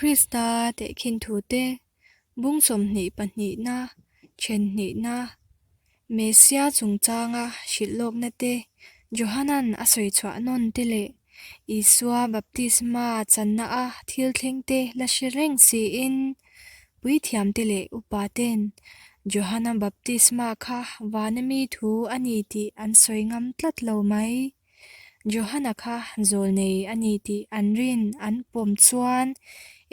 Krista tehkhin thute bung 20 pahnihna, then hnihna, Messia chungchanga hrilh lawkna te, Johanan a sawi chhuah nawn te leh Isua baptisma channa a thil thleng te la hre reng siin puithiamte leh upa ten Johana baptisma kha vana mi thu a ni tih an sawi ngam tlat lo mai. Johana kha zawlnei a ni tih an rin an pawm chuan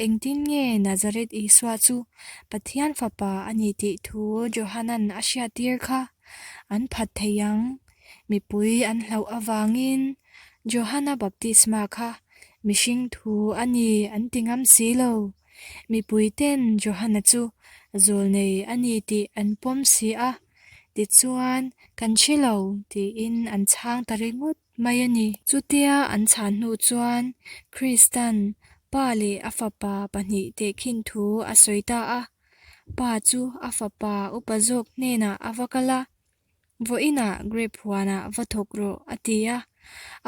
engtin nge Nazareth Isua chu Pathian Fapa a ni tih thu Johanan a hriattir kha an phat thei ang? Mipui an hlauh avangin Johana baptisma kha mihring thu a ni an ti ngam si lo. Mipui ten Johana chu zawlnei a ni tih an pawm si a. Tichuan, kan hre lo, tiin an chhang ta ringawt mai a ni. Chutia an chhan hnu chuan Kristan Pa leh a Fapa pahnih tehkhin thu a sawi ta a. Pa chu a Fapa upa zawk hnenah a va kal a, Vawiinah grape huanah va thawk rawh, a ti a.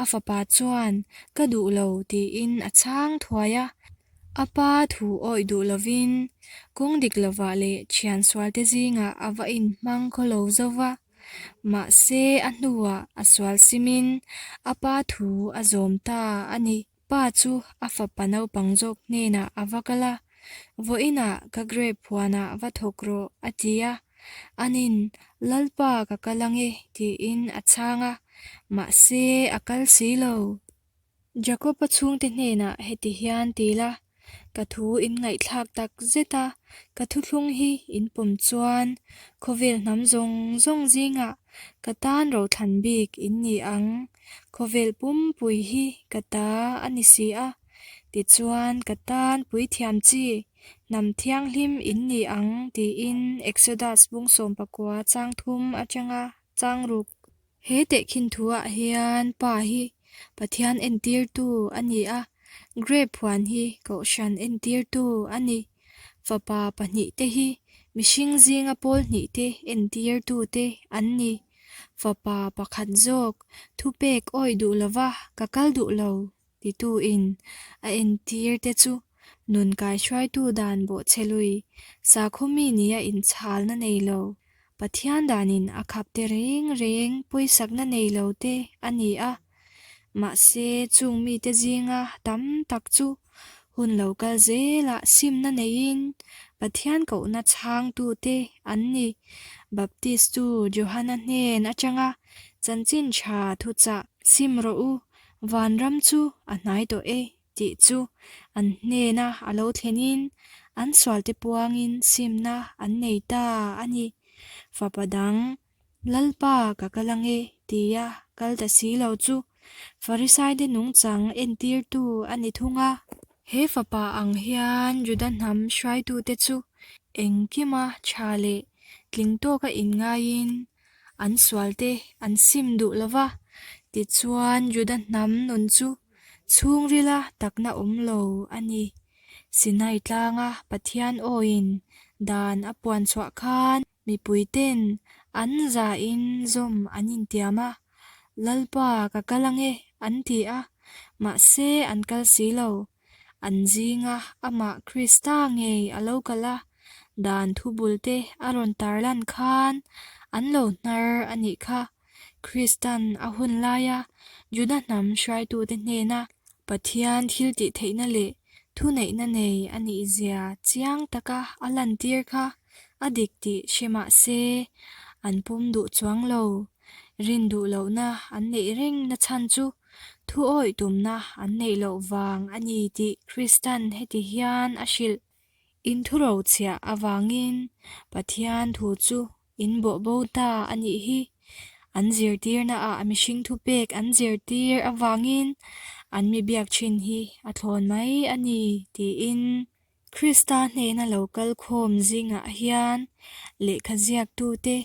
A fapa chuan, Ka duh lo, tiin a chhang thuai a. A pa thu awih duh lovin kawng dik lovah leh thian sualte zingah a va inhmang khaw lo zo va. Mahse, a hnuah a sual simin a pa thu a zawm ta a ni. Pa chu a fapa naupang zawk hnenah a va kal a, Vawiinah ka grape huanah va thawk rawh, a ti a. Anin, Lalpa ka kal ange, tiin a chhang a, mahse a kal si lo. Jakob-a chhungte hnenah heti hian ti la, Ka thu in ngaihthlak tak zet a, ka thuthlung hi in pawm chuan khawvel hnam zawng zawng zingah ka tan rothlan bik in ni ang, khawvel pumpui hi ka ta a ni si a, tichuan ka tan puithiam chi hnam thianghlim in ni ang tiin Exodus bung 19 chang thum atanga chang ruk. He tehkhin thuah hian Pa hi Pathian entirtu a ni a, grape huan hi Kohhran entirtu a ni. Fapa pahnihte hi mihring zinga pawl hnihte entirtute an ni. Fapa pakhat zawk thupek awih duh lova ka kal duh lo tituin a entir te chu nun kaihruaitu dan bawhchhe lui sakhaw mi nia inchhalna nei lo, Pathian danin a khap te reng reng pawisakna nei lo te a ni a. Mahse chung mite zinga tam tak chu hun lo kal zelah simna neiin Pathian kohna chhangtute an ni. Baptistu Johana hnen atanga chanchin tha thuchah sim rawh u, vanram chu a hnai tawh e tih chu an hnena a lo thlenin an sualte puangin simna an nei ta a ni. Fapa dang, Lalpa ka kal ange tia kal ta si lo chu Farisaite nungchang entirtu a ni thung a. He fapa ang hian Juda hnam hruaitute chu engkima tha leh tling tawka inngaiin an sualte an sim duh lo va, tichuan Juda hnam nun chu chhungrila takna awm lo a ni. Sinai tlanga Pathian awiin dan a puan chhuah khan mipuiten an zain zawm an intiam a, Lalpa ka kal ange an ti a, mahse an kal si lo. An zinga amah Krista ngei a lo kal a, dan thubulte a rawn tarlan khan an lo hnar a nih kha. Kristan a hun laia Juda hnam hruaitute hnena Pathian thiltihtheihna leh thuneihna nei a nihzia chiang taka a lantir kha a dik tih hre mah se, an pawm duh chuang lo. Rin duh lohna an neih reng na chhan chu thu awih tumna an neih loh vang a ni tih Kristan heti hian a hrilh. In thurochhiah avangin Pathian thu chu in bawh bo ta a nih hi. An zirtirna ah mihring thupek an zirtir avangin an mi biak thin hi a thlawn mai a ni tiin Krista hnena lo kal khawm zingah hian lehkha ziaktute,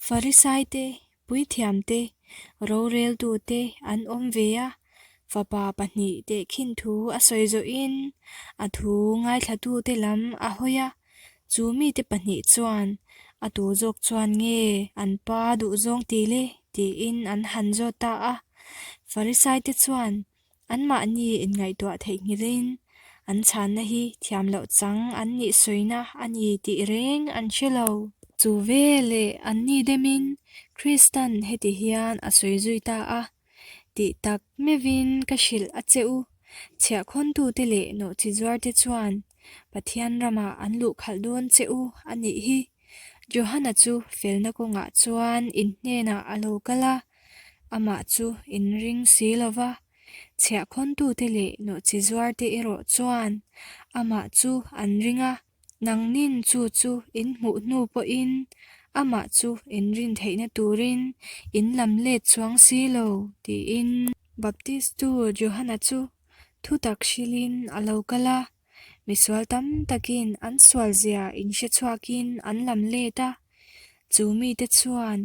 Farisaite, puithiamte, roreltute an awm ve a, fapa pahnih tehkhin thu a sawi zawhin a thu ngaithlatute lam a hawi a, chu mite pahnih chuan a tu zawk chuan nge an pa duhzawng ti le tiin an han zawt ta a, Farisaite chuan Anmahni inngaihtuah theihnghilhin An chhanna hi thiam loh chang an nih sawina a ni tih reng an hre lo. Chu veleh anni demin Kristan heti hian a sawi zui ta a, Tih tak meuhin ka hrilh a che u. Chhiahkhawntute leh nawhchizuarte chuan Pathian ramah an luh khalh dawn che u a nih hi. Johana chu felna kawngah chuan in hnenah a lo kal a, amah chu in ring si lo va. Chhiahkhawntute leh nawhchizuarte erawh chuan amah chu an ring a, nangnin chu chu in hmuh hnu pawhin amah chu in rin theihna turin in lam let chuang si lo, tiin. Baptistu Johana chu thutak hrilhin a lo kal a, misual tam takin an sualzia inhre chhuakin an lam let a, chu mite chuan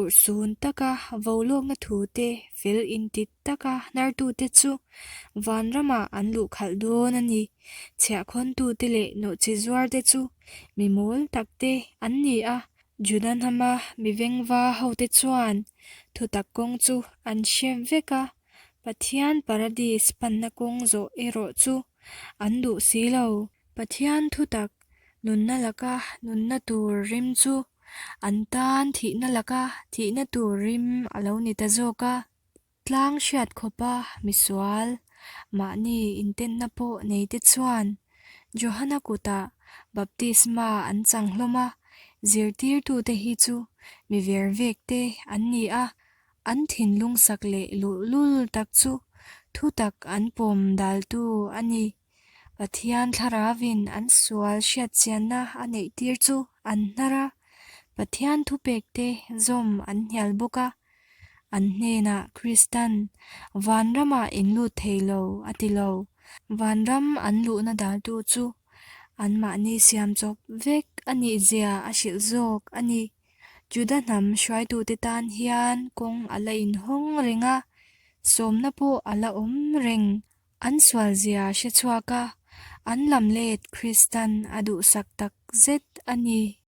Urhsun taka volawkna thute fel inti taka hnartute chu vanramah an luh khalh dawn a ni. Chhiahkhawntute leh nawhchizuarte chu mi mawl takte an ni a. Juda hnama mi vengva hote chuan thutak kawng chu an hre vek a, Pathian paradis panna kawng zawh erawh chu an duh si lo. Pathian thutak nunna laka nunna tur rim chu An tan thihna laka thihna tur rim a lo ni ta zawk a. Tlang hriat khawpa misual, mahni intenna pawh nei te chuan Johana kutah baptisma an chang hlawm a, zirtirtute hi chu mi ver vek te an ni a, an thinlung sak leh luhlul tak chu thutak an pawm daltu a ni. Pathian Thlarauin an sual hriatchianna a neihtir chu an hnar a, Pathian thupekte zawm an hnial bawk a. An hnenah Kristan, Vanramah in lut thei lo, a ti lo. Vanram an luhna daltu chu anmahni siam chawp vek a nihzia a hrilh zawk a ni. Juda hnam hruaitute tan hian kawng a la inhawng reng a, sawmna pawh a la awm reng. An sualzia hre chhuak a, an lam let Kristan a duhsak tak zet a ni.